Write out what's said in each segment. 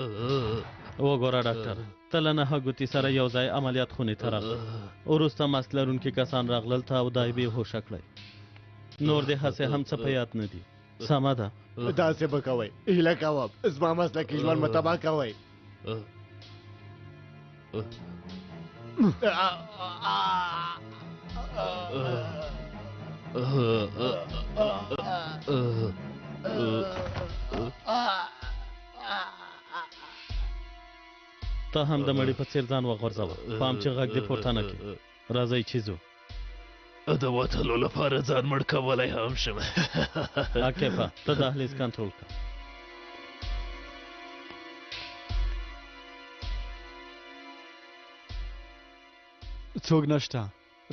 وګوره ډاکټر، ته له نهه ګوتي سره یو ځای عملیات خونې ته راغلې. وروسته ماسک لرونکي کسان راغلل، ته او دای بې هوښه کړی. نور دې هسې هم څه په یاد نه دي. سمه ده. داسې به کوئ، هیله کوم زما مسلکي ژوند مه تباه کوئ. ته هم د مړي په څېر ځان وغورځوه. پام چې غږ دې پورته نه کړي. راځئ چې ځو. د وتلو لپاره ځان مړ کولی هم شم. عاکفه، ته دهلیز کنټرول کړه. څوک نشته،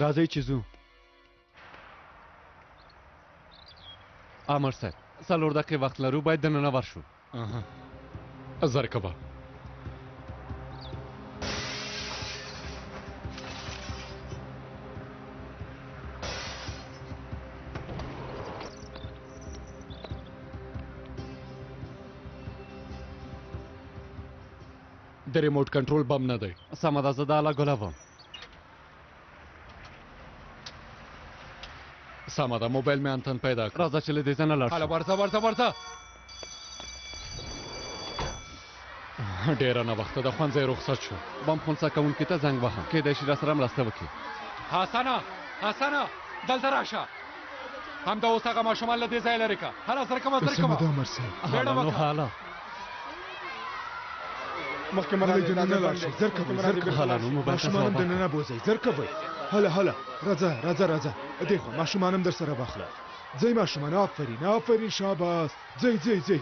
راځئ چې ځو. امر صاحب، 4 دقیقې وخت لرو، باید دننه ورشو. زر کوه. د ریموټ کنټرول بم نه دی. سمه ده، زه دا لګولوم. سمه ده، موبایل مې انتن پیدا کړ. راځه چې له دې ځای نه لاړ شو. هله ورځه ورځه ورځه. ډېره ناوخته ده، ښوونځی رخصت شو. بم خنثی کوونکي ته زنګ وهم، کیدای شي راسره مرسته وکړي. حسنه، حسنه، دلته راشه. همدا اوس هغه ماشومان له دې ځایه لرې کړه. هله زر کوه، زر کوه. سمه ده امر صاحب. بیړه هله نو وکړه. هله. مخکې مه هلئ راځئ، دننه لاړ شئ، زر کوئ، زر کوئ. هله نو موبایل ته ماشومان هم ځواب ورکړه. دننه بوځئ، زر کوئ. هله هله، راځه راځه راځه. دې خوا ماشومان هم در سره واخله. ځئ ماشومان، آفرین آفرین، شاباس. ځئ ځئ ځئ.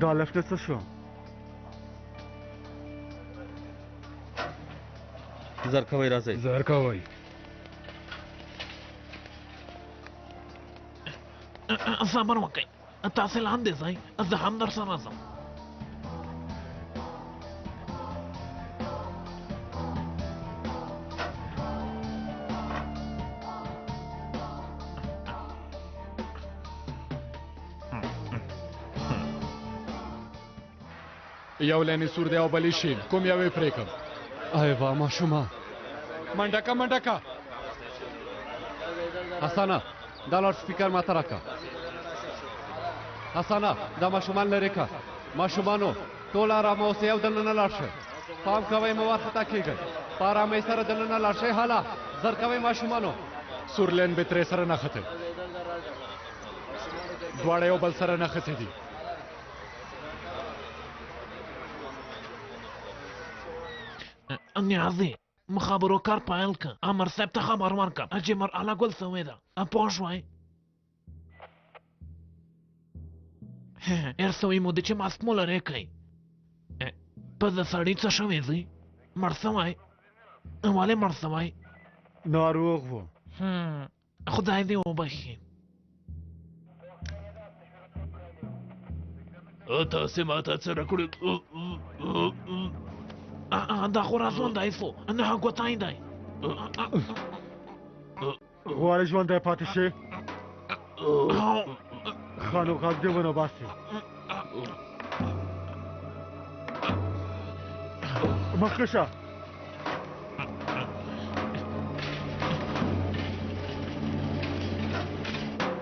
دا لفټ څه شو؟ زر کوئ، راځئ. زر کوئ. صبر وکړئ، تاسې لاندې ځئ، زه هم در سره ځم. یو لین سور دی او بل شین، کوم یو یې پرې کړم؟ ای وا ماشومان. منډه که، منډه که. حسنه، دا لاوډ سپیکر ماته راکړه. حسنه، دا ماشومان لرې کړه. ماشومانو ټول ارامه اوسئ او دننه لاړ شئ. پام کوئ مه وارخطا کېږئ. په ارامۍ سره دننه لاړ شئ. هله زر کوئ ماشومانو. سور لین به ترې سره نښتی، دواړه یو بل سره نښتي دي. نیازی، مخابرو کار پیل کړه. امر صاحب ته خبر ورکړه چې مرحله ګل سوې ده. پوه شوئ؟ هېر سوی مو دی چې ماسک مو لرې کړئ. په ده سړي څه شوی دی؟ مړ سوی؟ ولې مړ سوی؟ ناروغ و. خدای دې وبخښي. تاسې ماته څه راکړي؟ دا خو را ژوندی سو، نه ګوتای دی. غواړې ژوندی پاتې شې؟ ښه نو غږ دې ونه باسي. مخکې شه.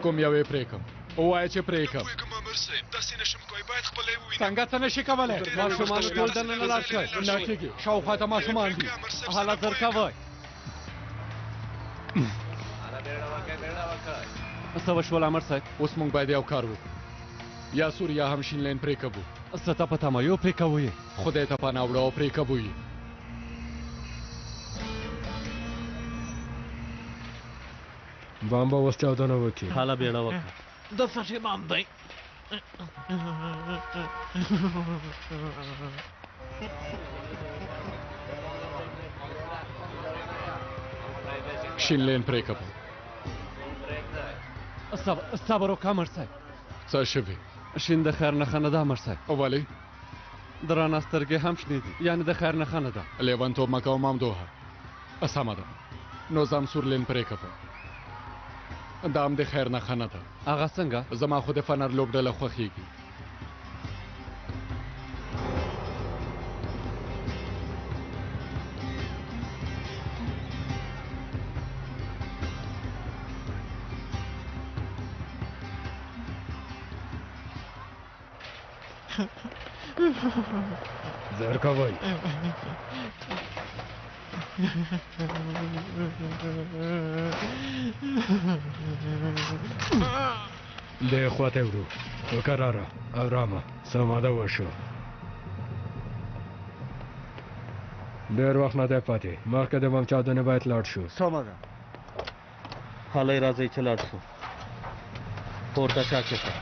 کوم یو یې پرې کړم؟ ووایه چې پرې کړم. پوهېږم امر صاحب، داسې نشم کوی، باید خپله یې ووینم. څنګه څه نشي کولی؟ ماشومانو ټول دننه لاړ شئ. نه کېږي، شاوخوا ته ماشومان دي. هله زر کوئ. څه وشول امر صاحب؟ اوس موږ باید یو کار وکړو، یا سور یا هم شین لین پرې کوو. ستا په تمه یو پرې کوو یې. خدای ته پناه وړو او پرې کوو یې. بم به اوس چاودنه وکړي. هله بیړه وکړه. د څه شي بم دی؟ شین لین پرې کوو. صبر وکړه امر صاحب. څه شوي؟ شین د خیر نښه نه ده امر صاحب. ولې؟ د رڼا سترګې هم شنې دي، یعنې د خیر نښه نه ده. لیونتوب مه کوه ممدوحه. سمه ده، نو زه هم سور لین پرې کوم. دا هم د خیر نښه نه ده. هغه څنګه؟ زما خو د فنر لوبډله خوښېږي. زر کوئ. دې خواته وړو. په کراره، ارامه، سماده وشو. ډېر وخت نه دی پاتې. مخکې د بم چاودنې باید لاړ شو. سمه ده. هلئ راځئ چې لاړ شو. پورته شا کې شه.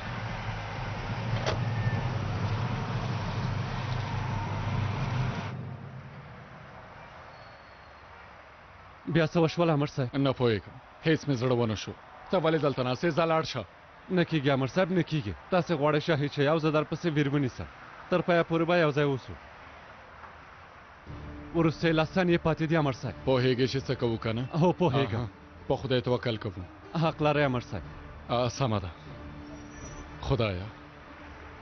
بیا څه وشول امر صاحب؟ نه پوهېږم، هېڅ مې زړه ونه شو. ته ولې دلته ناست یې؟ ځه لاړ شه. نه کېږي امر صاحب، نه کېږي. تاسې غواړئ شاهي شئ او زه درپسې ویر ونیسم. تر پایه پورې به یو ځای اوسو. وروستۍ لس ثانیې پاتې دي امر صاحب. پوهېږې چې څه کوو که نه؟ هو پوهېږم. په خدای توکل کوو. حق لرئ امر صاحب. سمه ده. خدایه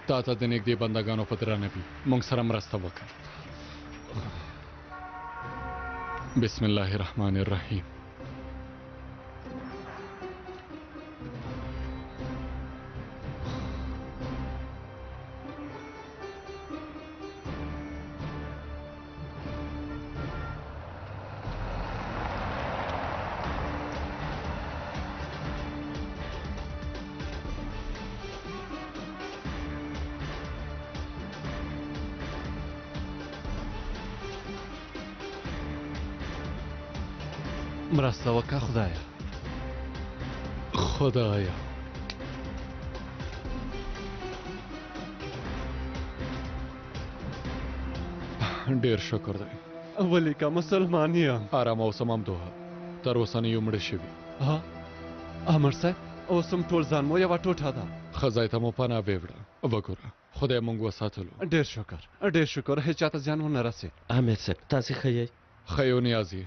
تا ته د نږدې بندګانو په درناوي موږ سره مرسته وکړه. بسم الله الرحمن الرحیم. مرسته وکړه خدایه. خدایه ډېر شکر دی. ولیکه مسلمان یم. ارامه اوسه ممدوحه، تر اوسه نه یو مړه شوي. ها امر صاحب، اوس هم ټول ځان مو یوه ټوټه ده. ښه ځای ته مو پناه ویوړه. وګوره خدای موږ وساتلو. ډېر شکر، ډېر شکر، هېچا ته زیان ونه رسېد. امیر صاحب تاسې ښه یئ؟ ښه یو نیازي،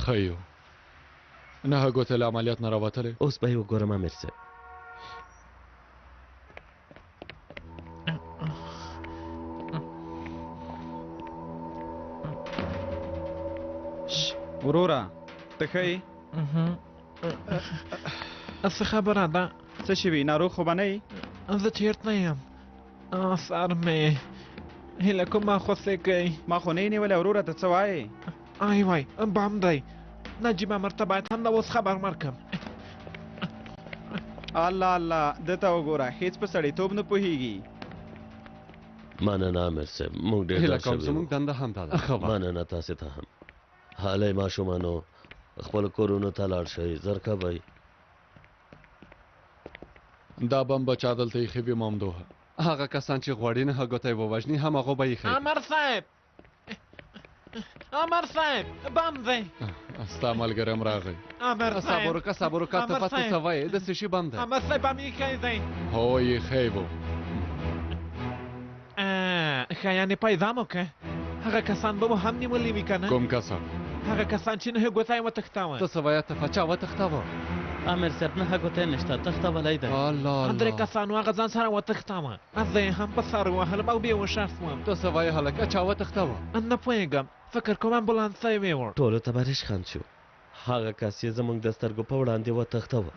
ښه یو. نهه ګوتې له عملیات نه راوتلې؟ اوس به یې وګورم امیر صاحب. وروره ته ښه یې؟ څه خبره ده؟ څه شوي؟ ناروغ خو به نه یې؟ زه چېرته یم؟ سر مې. هیله کوم ما خوسې کوي. ما خو نه یې نیولی وروره، ته څه وایې؟ آی وای بم دی. نجیب امر ته باید همدا اوس خبر ورکړم. الله الله، ده ته وګوره، هیڅ په سړیتوب نه پوهیږي. مننه امیر صاحب، موږ ډېر هیله ډار کوم شوي زموږ وو. دنده همدا ده. ښه وه. مننه تاسې ته هم. هلئ ماشومانو، خپلو کورونو ته لاړ شئ، زر کوئ. دا بم به چا دلته ایښی وي ممدوحه؟ هغه کسان چې غواړي نهه ګوتی ووژني هماغو به ایښی وي. امر صاحب، امر صاحب، بم دی. ستا ملګری هم راغی. امر صاحب، صبر وکړه، صبر وکړه، امر ته څه صاحب. وایې؟ د څه شي بم دی؟ امر صاحب بم ایښی دی. هو ایښی و. ښه یعنې پیدا مو که. هغه کسان به مو هم نیولي وي که نه؟ کوم کسان؟ هغه کسان چې نهه ګوتی وتښتاوه. ته څه وایې عاطفه؟ چا وتښتاوه؟ امیر صاحب نهه ګوتی نشته، تښتولی دی. الله درې الله. کسانو هغه ځان سره وتښتاوه. زه یې هم په سر ووهلم او بېهوښه شوم. ته څه وایې هلکه؟ چا وتښتاوه؟ نه پوهېږم، فکر کوم امبولانس ته یې ویوړ. ټولو ته به ریشخند شو. هغه کس یې زموږ د سترګو په وړاندې وتښتاوه.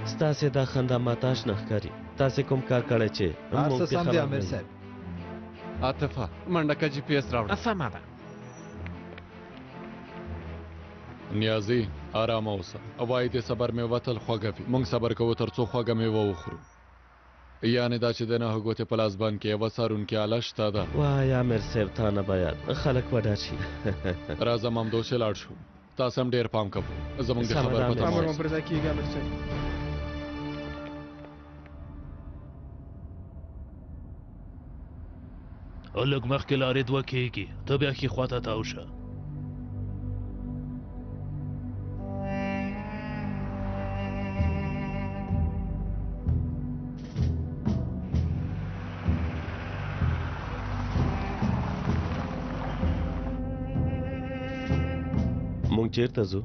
ستاسې دا خندا ماته اشنا ښکاري. تاسې کوم کار کړی چې هر موږ څه پرې سم دي خبر امیر نه یو؟ صاحب. عاطفه منډه که جي پي اس راوړه. سمه ده. نیازي ارامه اوسه. وایي د صبر میوه تل خوږه وي. موږ صبر کوو تر څو خوږه میوه وخورو. یعنې دا چې د نهه ګوتې په لاس بند کې یوه څارونکې آله شته ده. وای امیر صاحب، تا نه باید خلک وډار شي. راځه ممدو چې لاړ شو. تاسو هم ډېر پام کوو، زموږ د سمه خبر ده په امیر تمه امر مو اوسئ. پر ځای کېږي امیر صاحب. لږ مخکې لارې دوه کېږي، ته بیا ښي خواته تاو شه. چیرته ځو؟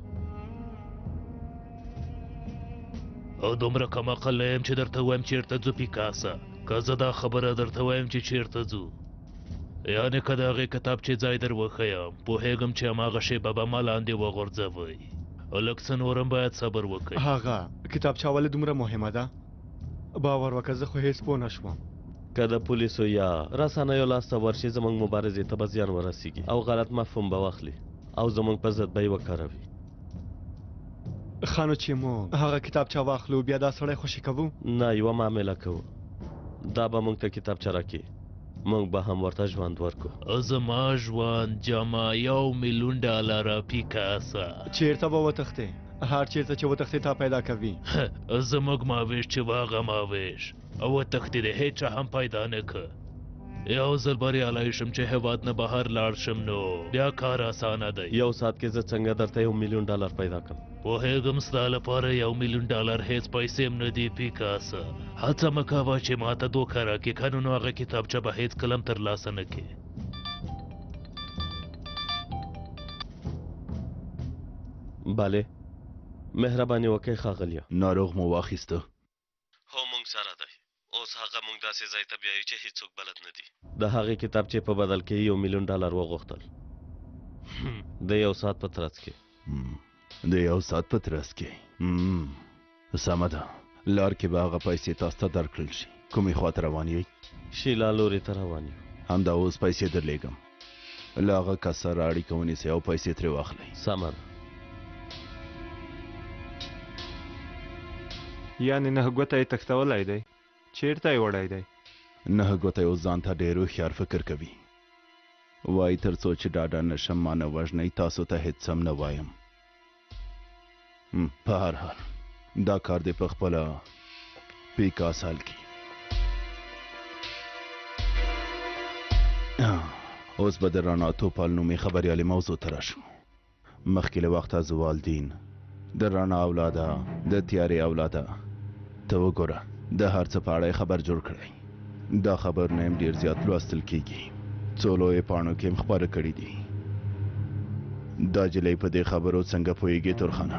او دومره کم عقل نه یم چې درته ووایم چیرته ځو پیکاسا. که زه دا خبره درته وایم چې چیرته ځو، یعنې که د هغې کتابچې ځای در وښیم، پوهېږم چې هماغه شېبه به ما لاندې وغورځوئ. لږ څه نور هم باید صبر وکړئ. هغه کتابچه ولې دومره مهمه ده؟ باور وکړه زه خو هېڅ پوه نه شوم. که د پولیسو یا رسنیو لاسته ورشي، زموږ مبارزې ته به زیان ورسیږي او غلط مفهوم به واخلي او زموږ په ضد به یې وکاروي. ښه نو چې موږ هغه کتابچه واخلو، بیا دا سړی خوشې کوو؟ نه، یوه معامله کوو. دا به موږ ته کتابچه راکړي، موږ به هم ورته ژوند ورکو. زما ژوند جمع $1 میلیون پیکاسا. چیرته به وتښتې؟ هر چیرته چې وتښتې تا پیدا کوي. زموږ ماویش چې واغه ماویش او وتښتېدې، هېچا هم پیدا نه که. یو ځل بریالی شم چې هېواد نه بهر لاړ شم، نو بیا کار اسانه دی. یو ساعت کې زه څنګه درته $1 میلیون پیدا کړم؟ پوهېږم ستا لپاره $1 میلیون هېڅ پیسې هم نه دي پیکاسا. هڅه مه کوه چې ماته دوکه راکړې، که نه نو هغه کتابچه به هېڅکله هم ترلاسه نه کړې. بله، مهرباني وکړئ ښاغلیه. ناروغ مو واخیسته؟ هو، مونږ سره دی. اوس هغه مونږ داسې ځای ته بیایو چې هیڅوک بلد نه دي. د هغې کتابچې په بدل کې $1 میلیون وغوښتل، د یو ساعت په ترڅ کې. د یو ساعت په ترڅ کې. سمه ده، لار کې به هغه پیسې تاسو ته درکړل شي. کومې خواته روان یئ؟ شیلا لوري ته روان یو. همدا اوس پیسې درلیږم. له هغه کس سره اړیکه ونیسئ او پیسې ترې واخلئ. سمه ده. یعنې نه ګوته یې تښتولی دی؟ چیرته یې وړی دی؟ نه ګوته اوس ځان ته ډېر هوښیار فکر کوي. وایي تر څو چې ډاډه نه شم ما نه وژنئ، تاسو ته هېڅ هم نه وایم. په هر حال دا کار دې په خپله پیکاس حل کړي. اوس به د رانا توپال نومې خبریالې موضوع ته راشو. مخکې له وخته زوالدین، د رڼا اولاده، د تیارې اولاده، ته وګوره د هر څه په اړه یې خبر جوړ کړی. دا خبرونه هم ډېر زیات لوستل کیږي، څو لویو پاڼو کې هم خپاره کړي دي. دا جلۍ په دې خبرو څنګه پوهیږي تورخانه؟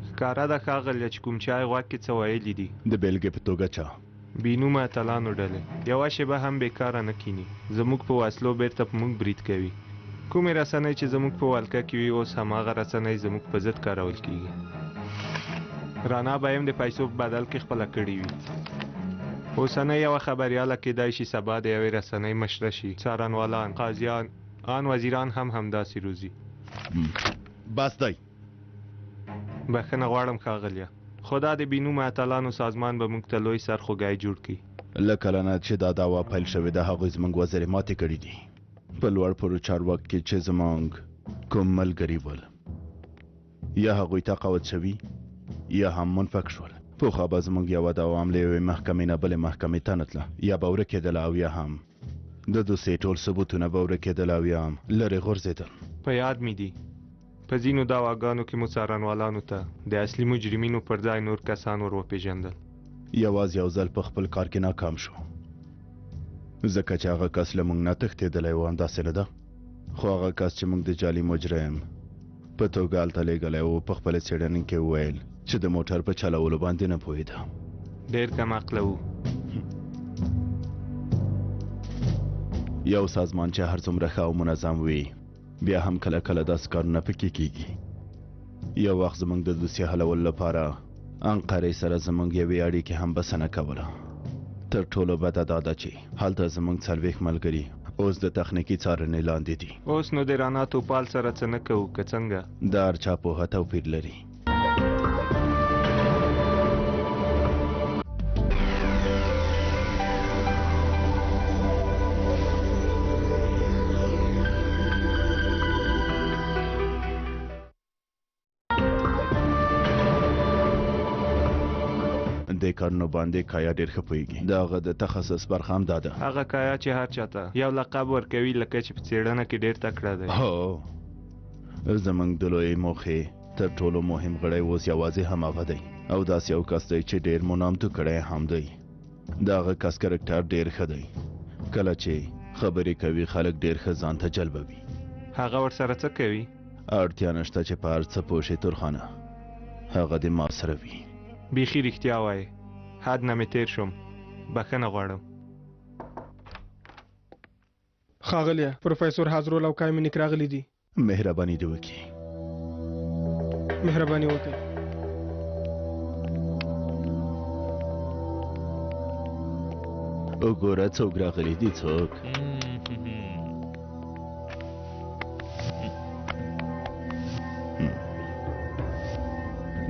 ښکاره ده ښاغلیه چې کوم چا یې غوږ کې څه ویلي دي. د بېلګې په توګه چا؟ بې نومه اتلانو ډلې یوه شېبه هم بېکاره نه کښېني، زموږ په وسلو بېرته په موږ برید کوي. کومې رسنۍ چې زموږ په ولکه کې وي، اوس هماغه رسنۍ زموږ په ضد کارول کیږي. رانا به هم د پیسو په بدل کې خپله کړې وي. اوسنۍ یوه خبریاله کېدای شي سبا د یوې رسنۍ مشره شي. څارنوالان، قاضیان، آن وزیران هم همداسې روزي. بس دی. بښنه غواړم ښاغلیه، خو دا د بې نومه اتلانو سازمان به موږ ته لوی سرخوږی جوړ کړي. له کله نه چې دا دعوا پیل شوې ده، هغوی زموږ وزرې ماتې کړې دي. په لوړ پوړو چارواکو کې چې زموږ کوم ملګري ول، یا هغوی تقاعد شوي یا هم منفک شول. پخوا به زموږ یوه دعوا هم له یوې محکمې نه بلې محکمې ته نه تله، یا به ورکېدله او یا هم د دوسیې ټول ثبوتونه به ورکېدل او یا هم لرې غورځېدل. په یاد مې دي، په ځینو دعواګانو کې مو څارنوالانو ته د اصلي مجرمینو پر ځای نور کسان ور وپېژندل. یوازې یو ځل په خپل کار کې ناکام شو، ځکه چې هغه کس له موږ نه تښتېدلی و، همداسې نه ده؟ خو هغه کس چې موږ د جعلي مجرم په توګه هلته لېږلی و، په خپلې څېړنې کې وویل چې د موټر په چلولو باندې نه پوهېده. ډېر کم عقله و. یو سازمان چې هر څومره ښه او منظم وي، بیا هم کله کله داسې کارونه پکې کیږي. یو وخت زموږ د دوسیې حلولو لپاره انقرې سره زموږ یوې اړیکې هم بسنه کوله. تر ټولو بده دا ده چې هلته زموږ 40 ملګري اوس د تخنیکي څارنې لاندې دي. اوس نو د رانا توپال سره څه نه کوو که څنګه؟ د هر چا پوهه توپیر لري. دې کارونو باندې کایا ډېر ښه پوهېږي، د هغه د تخصص برخه هم دا ده. هغه کایا چې هر چاته یو لقب ورکوي، لکه چې په څېړنه کې ډېر تکړه دی. هو، زموږ د لویې موخې تر ټولو مهم غړی اوس یوازې هماغه دی، او داسې یو کس دی چې ډېر مو نامتو کړی هم دی. د هغه کس کرکټر ډېر ښه دی، کله چې خبرې کوي خلک ډېر ښه ځان ته جلبوي. هغه ورسره څه کوي؟ اړتیا نشته چې په هر څه پوه شې تورخانه، هغه دې ما سره وي. بیخي رښتیا وایې، حد نه مې تېر شوم، بښنه غواړم. ښاغلیه، پروفیسور حاضرول او کایمنیک راغلي دي. مهرباني دې وکړي. مهرباني وکړئ. وګوره څوک راغلي دي، څوک؟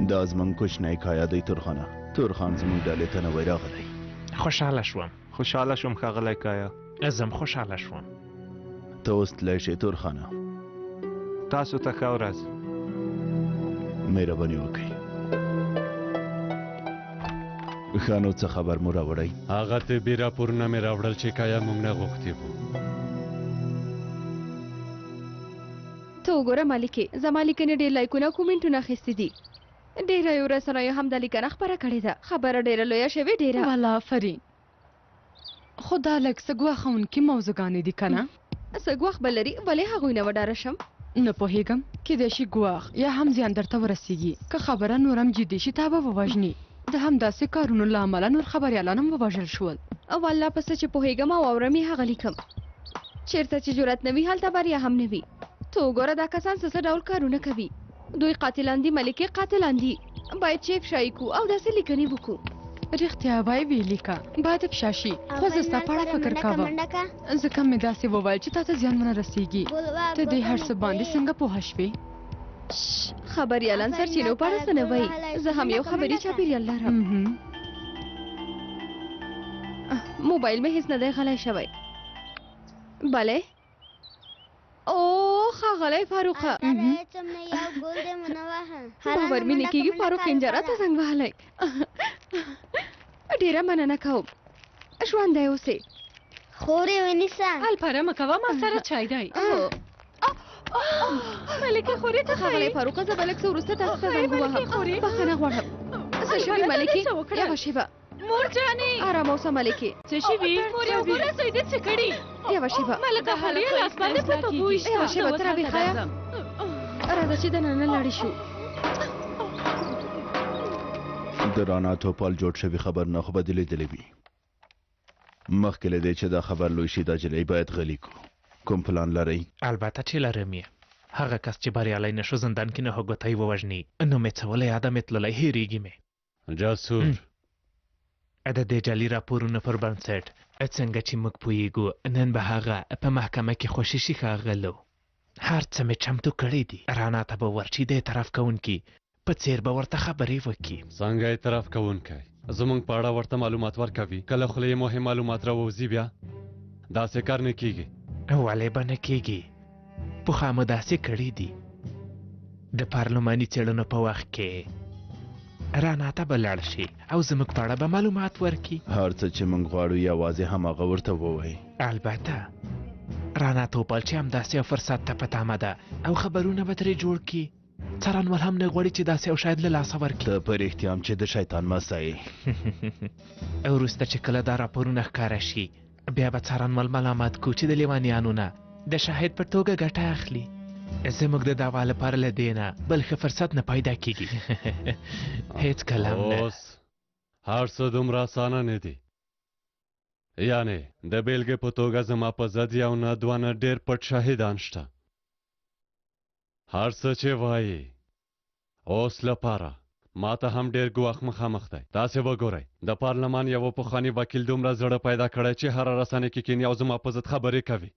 دا زموږ کوچنی کایا دی تورخانه. تورخان زموږ ډلې ته نوی راغلی. خوشحاله شوم. خوشحاله شوم ښاغلی کایا. زه هم خوشحاله شوم. ته اوس تللی شې تورخانه. تاسو ته ښه ورځ. مهرباني وکړئ. ښه نو څه خبر مو راوړی؟ هغه طبي راپورونه مې راوړل چې کایا موږ نه غوښتي وو. ته وګوره ملکې، زما لیکنې ډېر لایکونه او کومنټونه اخیستي دي. ډېریو رسنیو هم دا لیکنه خپره کړې ده. خبره ډېره لویه شوې، ډېره. والا افرین، خو دا لږ څه ګواښونکي موضوعګانې دي که نه؟ څه ګواښ به لري؟ ولې هغوی نه وډاره شم؟ نه پوهېږم، کېدای شي ګواښ یا هم زیان درته ورسېږي. که خبره نوره هم جدي شي تا به ووژني. د همداسې کارونو له امله نور خبریالان هم ووژل شول. والله په څه چې پوهېږم او اورم یې هغه لیکم. چېرته چې جرأت نه وي هلته بریا هم نه وي. ته وګوره دا کسان څه څه ډول کارونه کوي. دوی قاتلان دي ملکې، قاتلان دي. باید چې افشا یې کړو او داسې لیکنې وکړو. رښتیا وایې ویلیکه، باید افشا شي، خو زه ستا په اړه فکر کاوه، ځکه مې داسې وویل چې تاته زیان ونه رسیږي. ته دې هر څه باندې څنګه پوهه شوې؟ خبریالان سرچینو په اړه څه نه وایي. زه هم یو خبري چاپیریال لرم. موبایل مې هیڅ نه دی غلی شوی. بله او ښاغلی فاروقه، باور مې نه کېږي، فاروق انجرا ته زنګ وهلی. ډېره مننه کوم، ژوندی اوسې. خورې ونیسه. الپاره مه کوه، ما سره چای دی. ملکې خورې ته ښاغلی فاروقه، زه به لږ څه وروسته تاسو ته زنګ ووهم، بښنه غواړم. څه شوي ملکې؟ یوه شېبه. مور جانې، آرام اوسه ملکې. څه شوي؟ مور یې وګوره زوی دې څه کړي. یوه شېبه. ملکه خورې لاس باندې په توپ وویشته. یوه شېبه، ته راویښه. راځه چې دننه لاړې شو. د رانا توپال جوړ شوي خبرونه خو به دې لیدلي وي. مخکې له دې چې دا خبر لوی شي، دا جلۍ باید غلي کړو. کوم پلان لرئ؟ البته چې لرم یې. هغه کس چې بریالی نه شو زندان کې نهګوتی ووژني، نو مې څه له یاده مې تللی، هېرېږي مې. جاسور. د دې جعلي راپورونو پر بنسټ، څنګه چې موږ پوهېږو، نن به هغه په محکمه کې خوشې شي. ښاغلو، هر څه مې چمتو کړي دي. رانا ته به ورشي، د اعتراف کوونکي په څېر به ورته خبرې وکړي. څنګه اعتراف کوونکی؟ زموږ په اړه ورته معلومات ورکوي، که له خولې یې مهم معلومات راووځي بیا داسې کار نه کېږي. ولې به نه کېږي؟ پخوا مو داسې کړي دي. د پارلماني څېړنو په وخت کې رانا ته به لاړ شي او زموږ په اړه به معلومات ورکړي. هر څه چې موږ غواړو یوازې هماغه ورته ووایي. البته رانا توپال چې همداسې یو فرصت ته په تمه ده او خبرونه به ترې جوړ کړي. څارنوال هم نه غواړي چې داسې یو شاهد له لاسه ورکړي. ته په رښتیا هم چې د شیطان مسه یې. وروسته چې کله دا راپورونه ښکاره شي، بیا به څارنوال ملامت کو چې د لیونیانو نه د شاهد په توګه ګټه اخلي. زموږ د دعوا لپاره له دې نه بل ښه فرصت نه پیدا کیږي. هیڅکله هم نه. اوس هر څه دومره اسانه نه دي. یعنې د بېلګې په توګه زما په ضد یو نه دوه نه ډېر پټ شاهدان شته. هر څه چې وایي اوس لپاره ما ته هم ډېر ګواښ مخامخ دی. تاسې وګورئ، د پارلمان یوه پخواني وکیل دومره زړه پیدا کړی چې هره رسنۍ کې کښېني او زما په ضد خبرې کوي.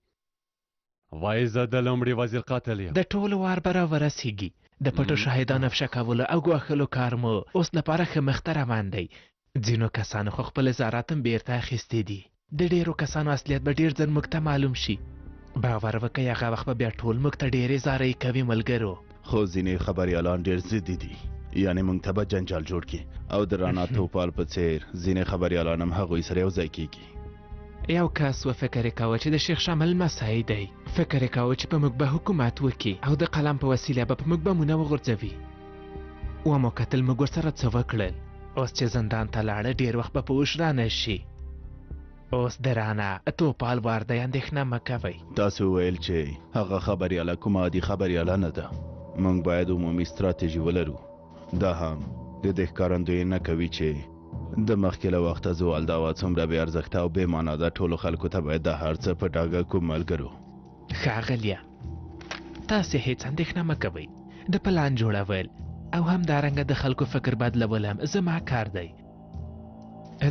وایي زه د لومړي وزیر قاتل یم. د ټولو وار به راورسېږي. د پټو شاهدانو افشا کولو او ګواښلو کار مو اوس لپاره ښه مخته روان دی. ځینو کسانو خو خپل اظهارات هم بېرته اخیستي دي. د ډېرو کسانو اصلیت به ډېر ځل موږ ته معلوم شي. باور وکړئ هغه وخت به بیا ټول موږ ته ډېرې زارۍ کوي ملګرو. خو ځینې خبریالان ډېر ضدي دي، یعنې موږ ته به جنجال جوړ کړي او د رانا توپال په څېر ځینې خبریالان هم هغوی سره یو ځای کېږي. یو کس و فکر یې کاوه چې د شیخ شامل لمسی دی. فکر یې کاوه چې په موږ به حکومت وکړي او د قلم په وسیله به په موږ بمونه وغورځوي. ومو کتل موږ ورسره څه وکړل. اوس چې زندان ته لاړه ډېر وخت به په هوښ رانه شي. اوس د رانا توپال وار دی، اندېښنه مه کوئ. تاسو وویل چې هغه خبریاله کومه عادي خبریاله نه ده. موږ باید عمومي ستراتیژي ولرو. دا هم د دې ښکارندویي نه کوي چې د مخکې له وخته زوال دعوه څومره بې ارزښته او بې معنا ده. ټولو خلکو ته باید دا هر څه په ډاګه کړو ملګرو. ښاغلیه، تاسې هیڅ اندېښنه مه کوئ. د پلان جوړول او همدارنګه د خلکو فکر بدلول هم زما کار دی.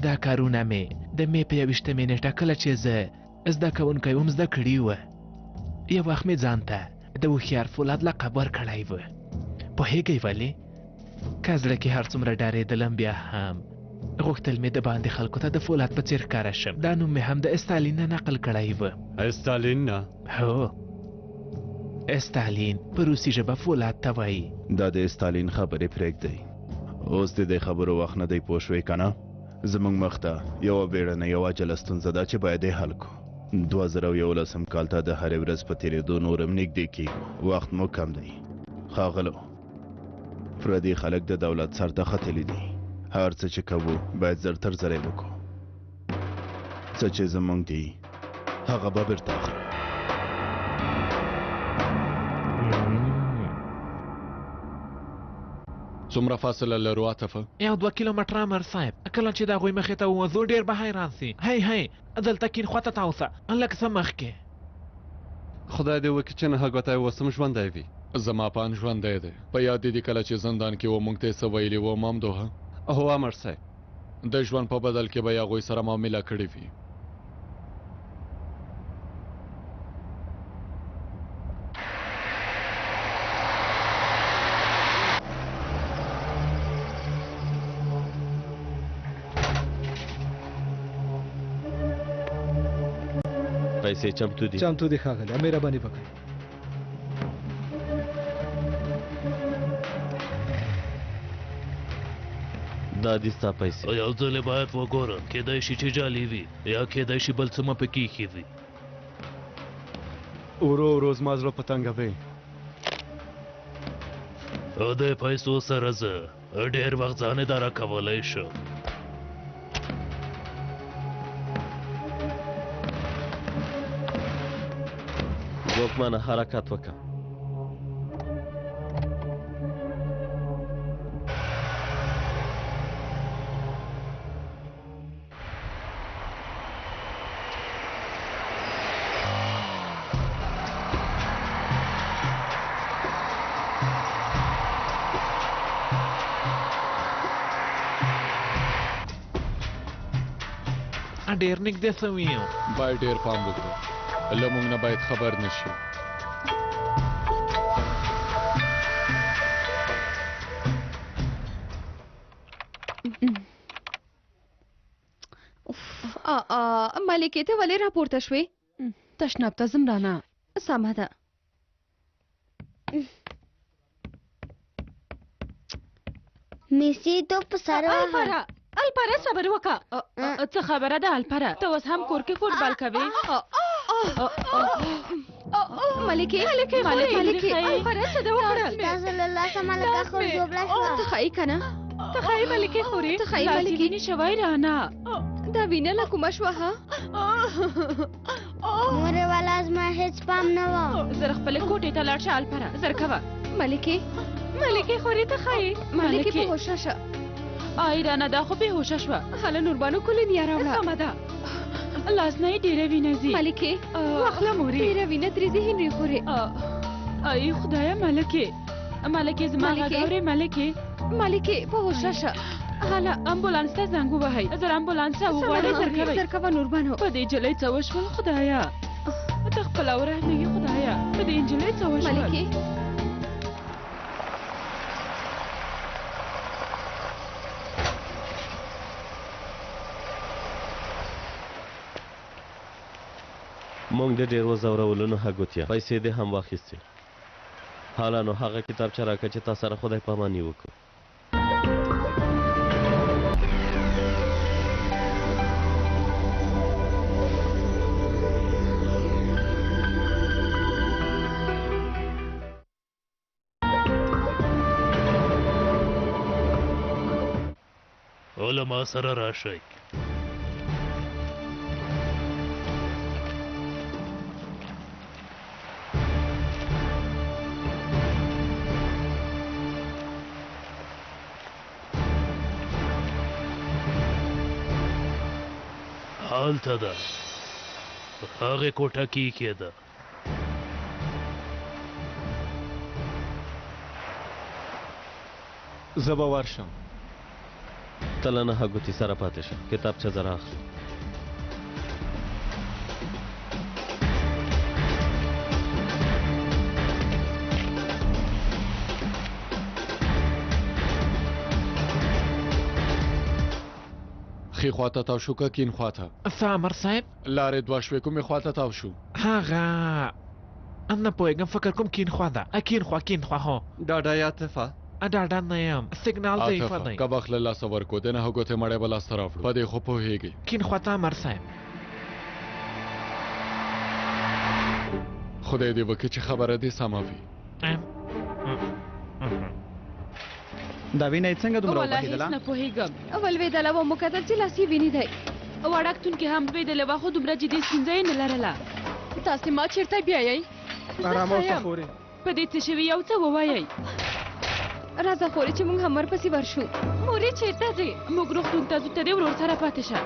دا کارونه مې د مې په 21مې نېټه کله چې زه زده کوونکی وم زده کړي وه. یو وخت مې ځان ته د هوښیار فولاد لقب ورکړی و. پوهېږئ ولې؟ که زړه کې هر څومره ډارېدلم بیا هم غوښتل مې د باندې خلکو ته د فولاد په څېر ښکاره شم. دا نوم مې هم د استالین نه نقل کړی و. استالین نه؟ هو، استالین په روسي ژبه فولاد ته وایي. دا د استالین خبرې پرېږدئ، اوس د دې خبرو وخت نه دی، پوه شوې که نه؟ زموږ مخ ته یوه بیړنۍ او عاجله ستونزه ده چې باید یې حل کړو. 2011 کال ته د هرې ورځ په تېرېدو نور هم نږدې کېږو. وخت مو کم دی ښاغلو. پردي خلک د دولت سر ته ختلي دي. هر څه چې کوو باید زر تر زره یې وکړو. څه چې زموږ دي هغه به بیرته اخلو. څومره فاصله لرو عاطفه؟ یو 2 کیلومتره امر صاحب. کله چې د هغوی مخې ته ووځو ډېر به حیران سي. هی هی، دلته کین خواته تاو سه، لږ څه مخکې. خدای دې وکړي چې نهګوتی اوس هم ژوندی وي. زما په اند ژوندی دی. په یاد دې دي کله چې زندان کې و موږ ته یې څه ویلي و ممدوحه؟ هو امر صاحب. د ژوند په بدل کې به یې هغوی سره معامله کړې وي. پیسې چمتو دي؟ چمتو دي ښاغلی، مهرباني وکړئ. دا دي ستا پیسې. یو ځل یې باید وګورم، کیدای شي چې جعلي وي یا کیدای شي بل څه مو پکې ایښي وي. ورو ورو زما زړه په تنګوي. د پیسو سره زه ډېر وخت ځان اداره کولی شم. ځواکمنه حرکت وکړه. ډېر نږدې سوي یو. باید ډېر پام وکړو، له موږ نه باید خبر نه شي. ملکې ته ولې راپورته شوې؟ تشناب ته ځم رانه. سمه ده. میسی توپ په سر واهه. الپره صبر وکړه. څه خبره ده الپره؟ ته اوس هم کور کې فوټبال کوې؟ ملکې ملکې ملکې الپره څه دې وکړل؟ ستاسو له لاسه ملکه خور ژوبله شوه. ته ښه یې که نه؟ ته ښه یې ملکې خورې؟ ته ښه یې لاس یې ملکې؟ وینې شوی رانه. دا وینه له کومه شوه ها؟ مورې والا زما هېڅ پام نه و. زر خپلې کوټې ته لاړ شه الپره، زر کوه. ملکې ملکې خورې ته ښه یې؟ ملکې په هوښه شه. آی رانه دا خو بې هوښه شوه. هله نوربانو کولینیا راوړه. سمه ده. لاس نه یې ډېره وینه ځي. ملکې واخله مورې. ډېره وینه ترې ځي هنري خورې. ای خدایه ملکې ملکې زما غږ اورې ملکې؟ ملکې په هوښه شه. هله امبولانس ته زنګ ووهئ، زر امبولانس راوغواړئ. زر کوئ. زر کوه نوربانو. په دې نجلۍ څه وشول خدایه؟ ته خپله ورحمېږې خدایه، په دې نجلۍ څه وشول؟ ملکې مونږ دې ډېر وځورولو نو هګوتیا پیسې دې هم واخیستې. هله نو هغه کتابچه راکړه چې تا سره خدای پاماني وکړو. له ما سره راشئ. هلته ده، هغې کوټه کې کېده. زه به ورشم. ته له نهه ګوتې سره پاتې شه، کتابچه زه رااخلم. ښي خواته تاو شو که کین خواته؟ څه امر صاحب؟ لارې دوه شوې، کومې خواته تاو شو؟ هغه نه پوهېږم، فکر کوم کین خوا ده. کین خوا، کین خوا. هو. ډاډه یې عاطفه؟ ډاډه نه یم، سیګنال ضعیفه عاطفه دی. که وخت له لاسه ورکو د نهه ګوتې مړی به لاسته راوړو، په دې خو پوهېږئ. کین خوا ته امر صاحب. خدای دې وکړي چې خبره دې سمه وي. دا وینه یې څنګه دومره والله هیڅ وبهېدله؟ نه پوهېږم. ولوېدله ومو کتل چې لاس یې وینې دی. وړکتون کې هم لوېدلې وه، خو دومره جدي ستونزه یې نه لرله. تاسې ما چېرته بیایئ؟ زه ارامه ښه اوسه یم. خورې. په دې څه شوي یو څه ووایئ. راځه خورې چې موږ هم ورپسې ورشو. مورې چېرته ځې؟ موږ روغتون ته ځو، ته دې ورور سره پاتې شه.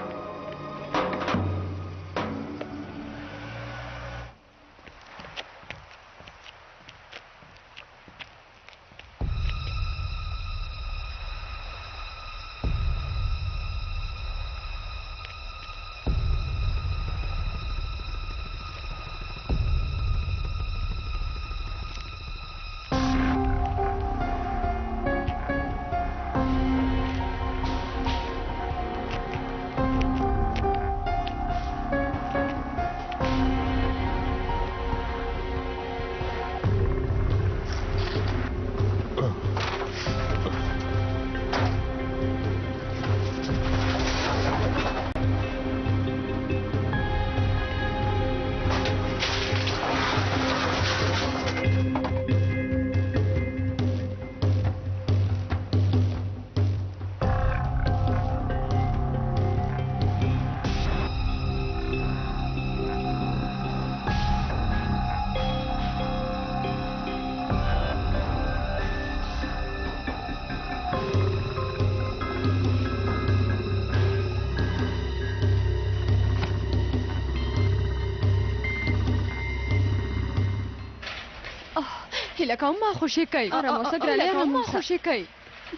هیله کوم ما خوشې کړئ. ارام اوسه ګرانې، هیله کوم ارام ما اوسه. خوشې کړئ.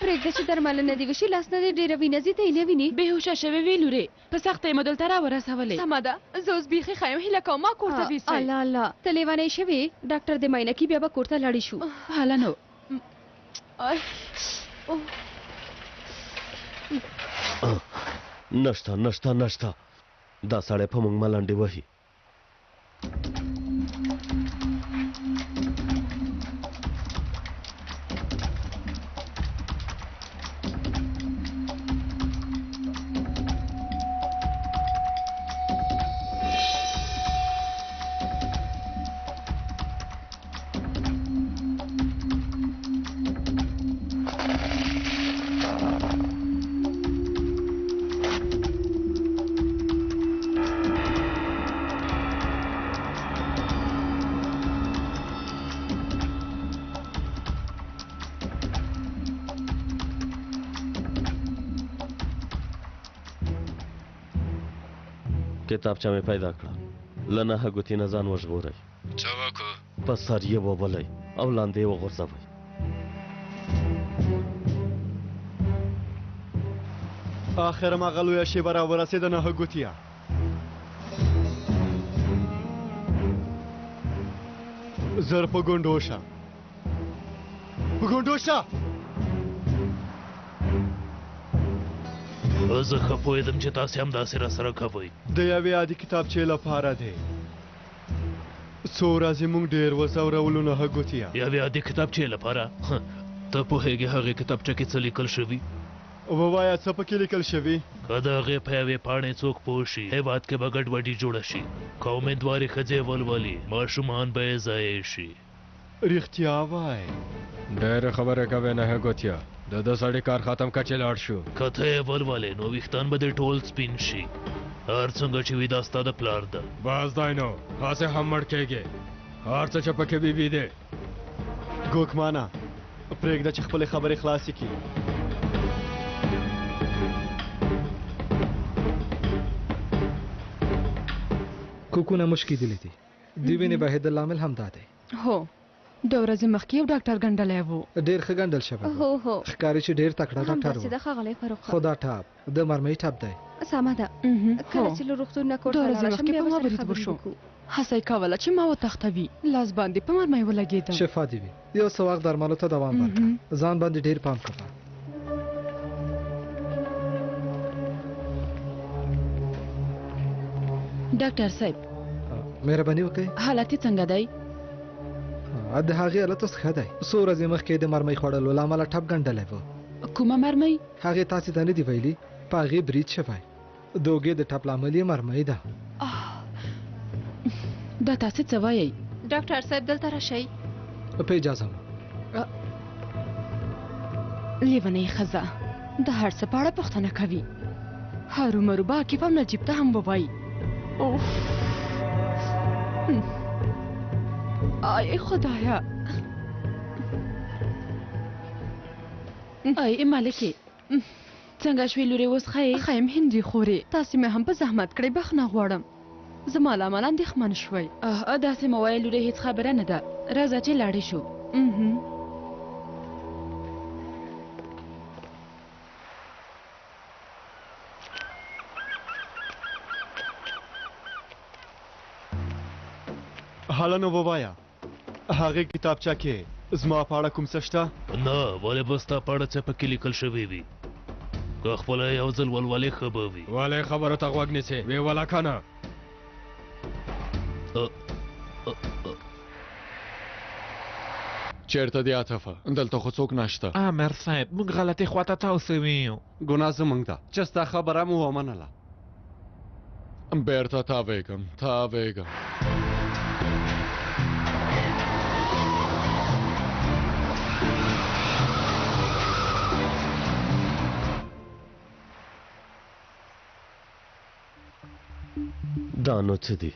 پرېږده چې درملنه دې وشي، لاس نه دې ډېره وینه ځي، ته یې نه وینې. بېهوښه شوې وې لورې، په سخته یې مو دلته راورسولې. سمه ده، زه اوس بیخي ښه یم. هیله کوم ما کور ته بیسئ. الله الله، ته لیونۍ شوې؟ ډاکټر دې معاینه کړي، بیا به کور ته لاړې شو. هله نو. آی، اوه. نشته نشته نشته، دا سړی په موږ ملنډې وهي. کتابچه مې پیدا کړه، له نهه ګوتې نه ځان وژغورئ. څه وکړو؟ په سر یې وولئ او لاندې یې وغورځوئ. آخر هماغه لویه شېبه راورسېده نهه ګوتیه. زر په ګونډو شه، په ګونډو شه. زه ښه پوهېدم چې تاسې همداسې راسره کوئ. د یوې عادي کتابچې لپاره دی څو ورځې موږ ډېر وځورولو نهه ګوتیه. یوې عادي کتابچې لپاره؟ ته پوهېږې هغې کتابچه کې څه لیکل شوي؟ ووایه څه پکې لیکل شوي؟ که د هغې په یوې پاڼې څوک پوه شي، هېواد کې به ګډوډي جوړه شي، که امیندوارې ښځې ولولي، ماشومان به یې ضایع شي. رښتیا وایې؟ ډېرې خبرې کوې نهه ګوتیه، د ده سړي کار ختم که چې لاړ شو. که ته یې ولولې نو ویښتان به دې ټول سپین شي. هر څنګه چې وي دا ستا د پلار ده. بس دی نو، هسې هم مړ کېږې، هر څه چې پکې وي وي دی. ګوکمانه پرېږده چې خپلې خبرې خلاصې کړي. کوکونه مو شکېدلي دي. د وینې بهېدل لامل هم دا دی. هو، دوه ورځې مخکې یو ډاکټر ګنډلی و. ډېر ښه ګنډل شوی و. هو هو. ښکاري چې ډېر تکړه ډاکټر همداسې و. ده ښاغلی فرخ. خو دا ټپ د مرمۍ ټپ دی. سمه ده. کله چې له روغتون نه کور دوه ته ورځې لاړه شم مخکې بیا په به ما سره برید خبرې وشو. وکړو. هڅه یې کوله چې ما وتښتوي. لاس باندې په مرمۍ ولګېدم. شفا دې وي. یو څه وخت درملو ته دوام ورکړه. ځان باندې ډېر پام کوه. ډاکټر صاحب. مهرباني وکړئ. حالت یې څنګه دی؟ د هغې حالت اوس ښه دی. څو ورځې مخکې د مرمۍ خوړلو له امله ټپ ګنډلی و. کومه مرمۍ؟ هغې تاسې ته نه دي ویلي، په هغې برید شوی. د اوږې د ټپ لامل یې مرمۍ ده. دا تاسې څه وایئ؟ ډاکټر صاحب دلته راشئ. په اجازه مو. لیونۍ ښځه د هر څه په اړه پوښتنه کوي. هرومرو به عاکف او نجیب ته هم ووایي. اوف. آی خدایا. آی ملکې څنګه شوې لورې اوس ښه یې؟ ښه یم هندي خورې، تاسې مې هم په زحمت کړئ، بښنه غواړم. زما له امله اندېښمن شوئ. اه داسې مه وایه لورې، هېڅ خبره نه ده، راځه چې لاړې شو. هله نو ووایه، هغې کتابچه کې زما په اړه کوم څه شته؟ نه، ولې به ستا په اړه څه پکې لیکل شوي وي؟ که خپله یو ځل ولولې ښه به وي. ولې خبرو ته غوږ نیسې؟ ویې وله که نه؟ چېرته دی عاطفه؟ دلته خو څوک نشته. آمر صاحب، موږ غلطې خواته تاو سوي یو. ګناه زموږ ده چې ستا خبره مو ومنله. بیرته تاوېږم، تاوېږم. دا نو څه دي؟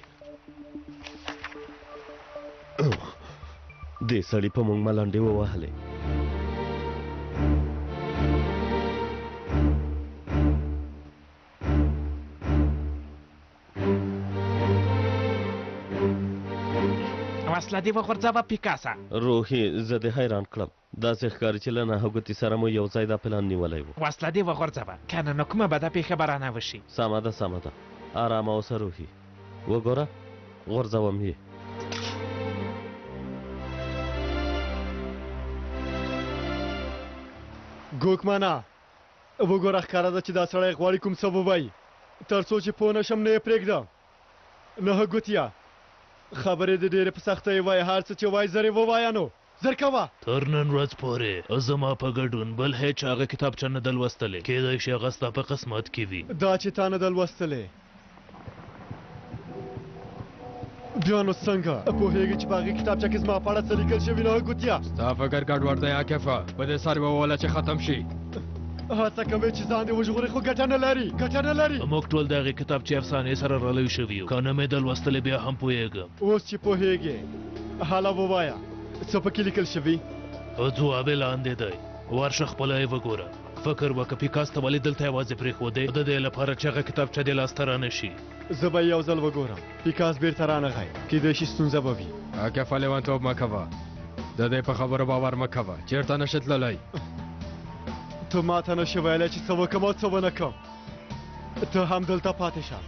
دې سړي په موږ ملنډې ووهلې. وسله دې وغورځوه پیکاسه. روحي، زه دې حیران کړم. داسې ښکاري چې له نهګوتي سره مو یو ځای دا پلان نیولی و. وسله دې وغورځوه، که نه نو کومه بده پېښه به رانه وشي. سمه ده، سمه ده، ارامه اوسه روحي. وګوره، غورځوم یې. ګوکمنه، وګوره، ښکاره ده چې دا سړی غواړي کوم څه ووایي. تر څو چې پوه نه شم نه یې پرېږدم. نهګوتیه، خبرې دې ډېرې په سختۍ وایې، هر څه چې وایې زر یې ووایه نو. زر کوه. تر نن ورځ پورې زما په ګډون بل هېچا هغه کتابچه نه ده لوستلې. کېدای شي هغه ستا په قسمت کې وي. دا چې تا نه ده لوستلې بیا نو څنګه پوهېږې چې په هغې کتابچه کې زما په اړه څه لیکل شوي؟ نهګوتیه، ستا فکر ګډوډ دی عاکفه، په دې سر ووله چې ختم شي. هڅه کوې چې ځان دې وژغورې خو ګټه نه لري، ګټه نه لري. موږ ټول د هغې کتابچې افسانې سره رالوی شوي یو. که نه مې ده لوستلې بیا هم پوهېږم. اوس چې پوهېږې هله ووایه څه پکې لیکل شوي؟ ځواب یې لاندې دی، ورشه خپله یې وګوره. فکر وکړه، پیکاس ته ولې دلته یوازې پرېښودې؟ د دې لپاره چې هغه کتابچه دې لاسته رانه شي. زه به یې یو ځل وګورم. پیکاس بېرته رانغی، کېدای شي ستونزه به وي. عاکفه لیونتوب مه کوه، د دې په خبرو باور مه کوه، چېرته نه شې تللی. ته ماته نه شې ویلی چې څه وکړم او څه ونه کړم. ته هم دلته پاتې شه.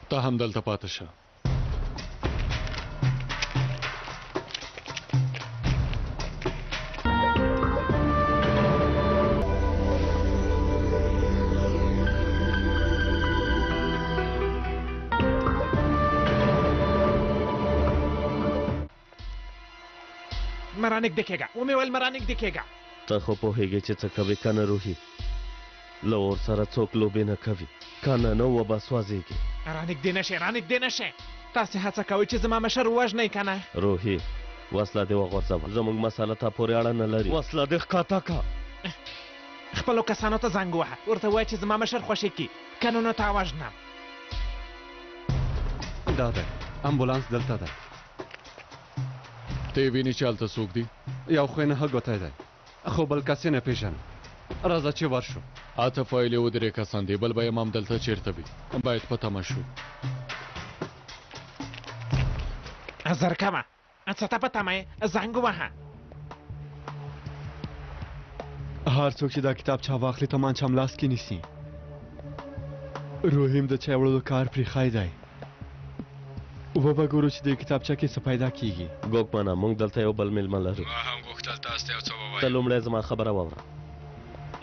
ته هم دلته پاتې شه. مه رانږدې کېږه، ومې ویل مه رانږدې کېږه. ته خو پوهېږې چې څه کوې که نه روحي؟ له اور سره څوک لوبې نه کوي. که نه نو وبه سوځېږې. رانږدې نه شې، رانږدې نه شې. تاسې هڅه کوئ چې زما مشر ووژنئ که نه؟ روهي، وسله دې وغورځوه. زموږ مسله تا پورې اړه نه لري. وسله دې ښکته که. خپلو کسانو ته زنګ ووهه، ورته ووایه چې زما مشر خوشې کړي، که نه نو تا وژنم. دا دی، امبولانس دلته دی. ته یې وینې چې هلته څوک دي؟ یو خو یې نهګوتی دی، خو بل کس یې نه پېژنم. راځه چې ورشو. عاطف ویلي و درې کسان دي، بل به یې هم دلته چېرته وي. باید په تمه شو. زر کوه، څه ته په تمه یې؟ زنګ ووهه. هر څوک چې دا کتابچه واخلي تمانچه هم لاس کې نیسي. روهیم د چای وړلو کار پرېښی دی. وبه ګورو چې دې کتابچه کې څه پیدا کیږي. ګوکمنه، موږ دلته یو بل میلمه لرو. ما هم غوښتل تاسو ته یو څه ووایم. ته لومړی زما خبره واوره.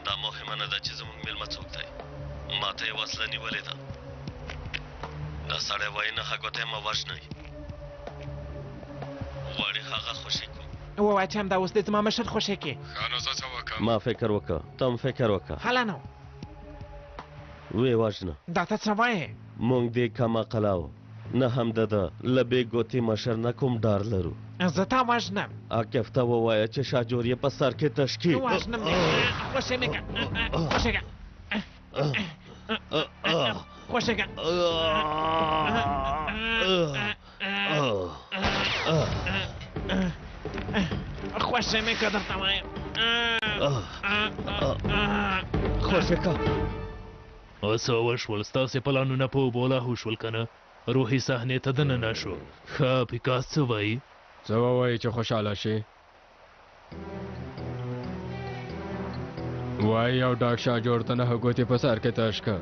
دا مهمه نه ده چې زموږ میلمه څوک دی. ما ته یې وسله نیولې ده. دا سړی وایي نهګوتی مه وژنئ. غواړي هغه خوشې کړو. ووایه چې همدا اوس دې زما مشر خوشې کړي. ښه نو زه څه وکړم؟ ما فکر وکړ، ته هم فکر وکړه. هله نو. ویې وژنه. دا ته څه وایې؟ موږ دې کم عقله او نه هم د ده له بې ګوتې مشر نه کوم ډار لرو. زه تا وژنم. عاکف ته ووایه چې شاجور یې په سر کې تش کړي. وژنم دې. خوشې مې کړه. خوشې کړه. خوشې کړه. خوشې مې کړه درته وایم. خوشې کړه. څه وشول؟ ستاسې پلانونه په اوبو لاهو شول که نه؟ روحي صحنې ته دننه شو. ښه، پیکاس څه وایي؟ څه ووایي چې خوشحاله شي؟ وایي یو ډاک شاجور ته نهه ګوتې په سر کې تش که.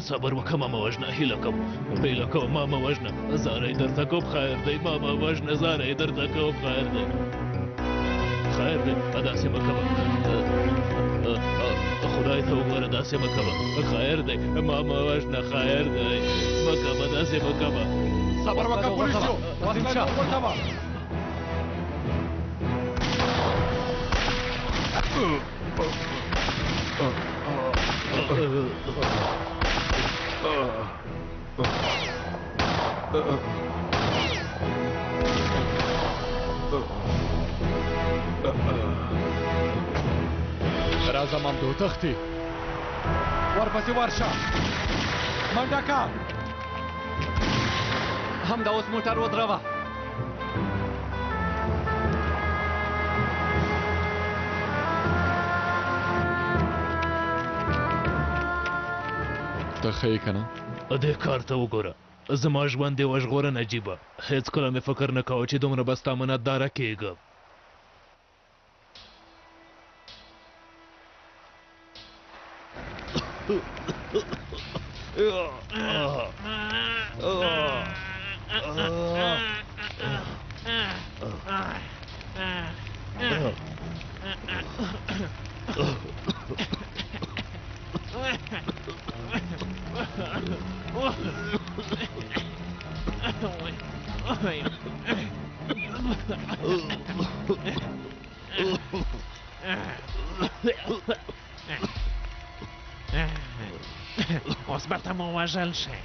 صبر وکړه، ما مه وژنه، هیله کوم، هیله کوم، ما مه وژنه، زارۍ درته کوم، خیر دی، ما مه وژنه، زارۍ درته کوم، خیر دی، خیر دی، داسې مه کوه، خدای ته وګوره، داسې مه کوه، خیر دی، ما مه وژنه، خیر دی، مه کوه، داسې مه کوه. صبر وکړه پولیسو، وسله دې وغورځوه. راځه ممدو، تښتي. ورپسې ورشه، منډه که. همدا اوس موټر ودروه. ته ښه یې که نه؟ دې کار ته وګوره، زما ژوند دې وژغوره نجیبه. هېڅکله مې فکر نه کاوه چې دومره به ستا منتداره کېږم. اوس به ته ووژل شې.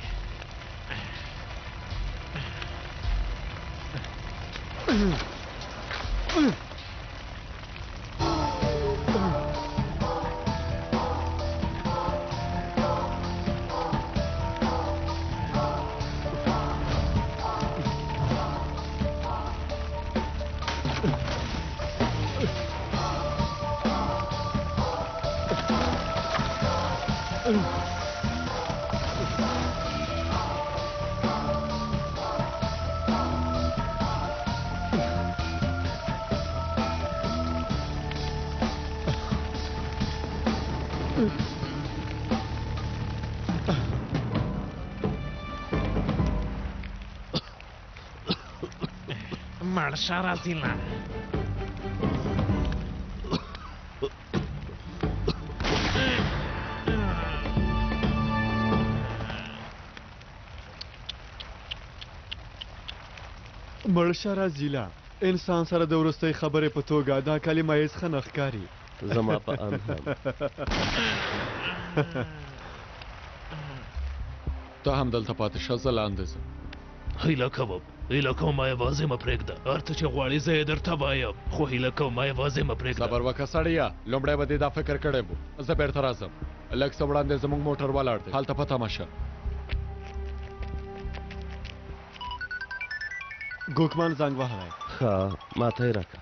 مړ شه رزیله. مړ شه رزیله. انسان سره د وروستۍ خبرې په توګه دا کلمه هېڅ ښه نه ښکاري. زما په اند هم. ته هم دلته پاتې شه، زه لاندې ځم. هیله کوم، هیله کوم، ما یوازې مه پرېږده. هر څه چې غواړې زه یې درته وایم، خو هیله کوم ما یوازې مه پرېږده. صبر وکړه سړیه، لومړی به دې دا فکر کړی و. زه بېرته راځم. لږ څه وړاندې زموږ موټر ولاړ دی، هلته په تمه شه. ګوکمان زنګ وهلی. ښه، ماته یې راکړه.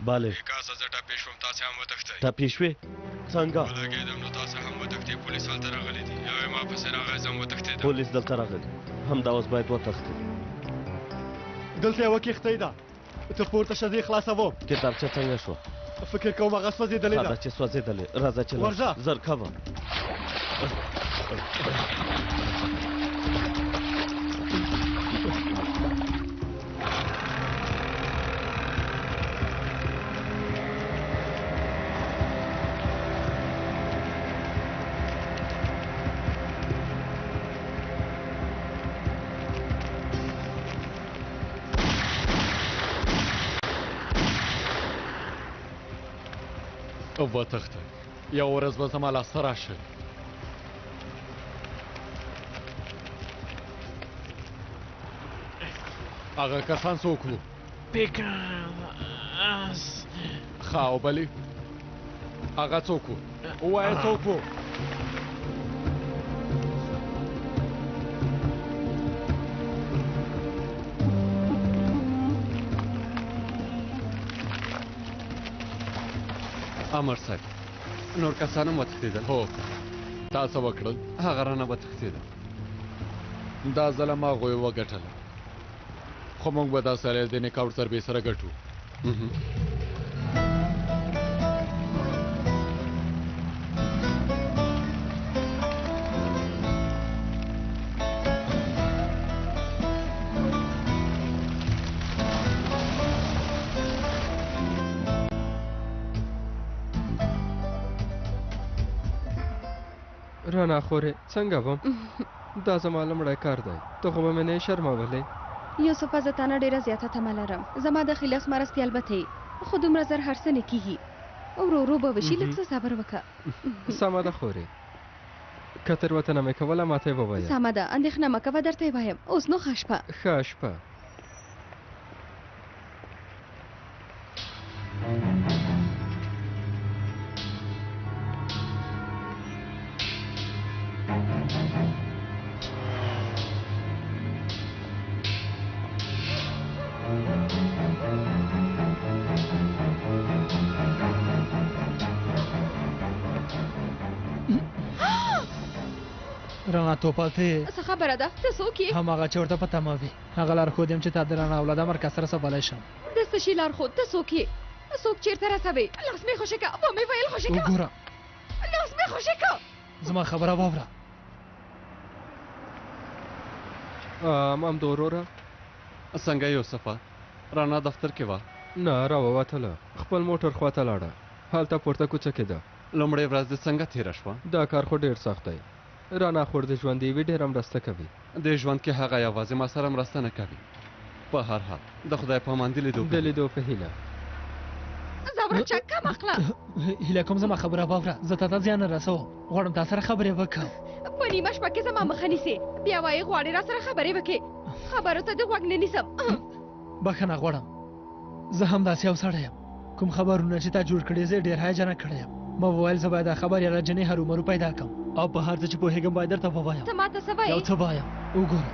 بله. پیکاسه، زه ټپي شوم، تاسې هم وتښتئ. ټپي شوې؟ څنګه؟ ولګېدم، نو تاسې هم وتښتئ. پولیس هلته راغلي دي. یو یې ما پسې راغی، زه هم وتښتېدم. پولیس دلته راغلي، همدا اوس باید وتښتو. دلته یوه کښتۍ ده، ته پورته شه، زه یې خلاصوم. کتابچه څنګه شوه؟ فکر کوم هغه سوځېدلې ده. ښه ده چې سوځېدلې، راځه چې لاړ ورځه. زر کوه. وتښتئ، یوه ورځ به زما لاسته راشئ. هغه کسان څوک وو؟ پیکاس. ښه، او بلې هغه څوک وو؟ ووایه څوک وو؟ امر صاحب، نور کسان هم وتښتېدل. هو، تا څه وکړل؟ هغه رانه وتښتېده. دا ځل هم هغوی وګټله، خو موږ به دا سیالۍ د نکاوټ ضربې سره ګټو. رڼا خورې، څنګه وم؟ دا زما لومړی کار دی، ته خو به مې نه یې شرمولې. یوسفه، زه تا نه ډېره زیاته تمه لرم. زما د ښي لاس مرستیال به ته یې، خو دومره زر هر څه نه کېږي. ورو ورو به وشي، لږ څه صبر وکړه. سمه ده خورې، که تېروتنه مې کوله ماته یې ووایه. سمه ده، اندېښنه مه کوه، درته یې وایم. اوس نو ښه شپه. ښه شپه. رڼا توپال ته یې. څه خبره ده؟ ته څوک یې؟ هماغه چې ورته په تمه وي. هغه لارښود یم چې تا د رڼا اولاده مرکز ته رسولی شم. د څه شي لارښود؟ ته څوک یې؟ څوک چېرته رسوې؟ لاس مې خوشې که! ومې ویل خوشې که! وګوره، لاس مې خوشې که! زما خبره واوره. مامدو وروره. څنګه یوسفه؟ رڼا دفتر کې وه؟ نه، راووتله، خپل موټر خواته لاړه، هلته پورته کوڅه کې ده. لومړۍ ورځ دې څنګه تېره شوه؟ دا کار خو ډېر سخت دی. رڼا خور دې ژوندۍ وي، ډېره مرسته کوي. دې ژوند کې هغه یوازې ما سره مرسته نه کوي. په هر حال، د خدای په امان، د لیدو په د لیدو په هیله. ځه ورک شه، کم عقله. هیله کوم زما خبره واوره، زه تا ته زیان نه رسوم، غواړم تا سره خبرې وکړم. په نیمه شپه کې زما مخه نیسې، بیا وایې غواړې را سره خبرې وکړې. خبرو ته دې غوږ نه نیسم. بښنه غواړم، زه هم داسې یو سړی یم. کوم خبرونه چې تا جوړ کړي، زه ډېر هیجانه کړی یم. ما وویل زه باید دا خبریاله جنۍ هرومرو پیدا کړم، او په هر څه چې پوهېږم باید درته ووایم. ته ماته څه وایې؟ یو څه وایم. وګوره،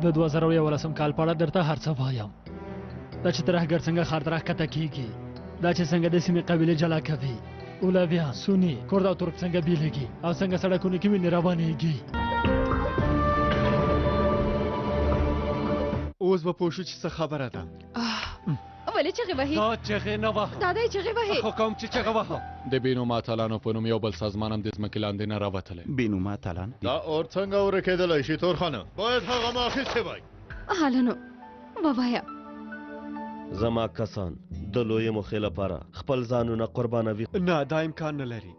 د 2011 کال په اړه درته هر څه وایم. دا چې ترهګر څنګه ښار ته راښکته کېږي، دا چې څنګه د سیمې قبیلې جلا کوي، اولویان، سني، کرد او ترک څنګه بېلېږي او څنګه سړکونو کې وینې روانېږي. اوس به پوه شو چې څه خبره ده. ولې چغې وهې؟ زه چغې نه وهم. دا دی چغې وهې. خو کوم چې چغه وهم. د بینوما اتلانو په نوم یو بل سازمان هم د ځمکې لاندې نه راوتلی. بینوما اتلان؟ دا اور څنګه ورکېدلی شي تورخانه؟ باید هغه ما اخیستې وای. هله نو ووایه. زما کسان د لویې موخې لپاره خپل ځانونه قربانوي. نه، دا امکان نه لري.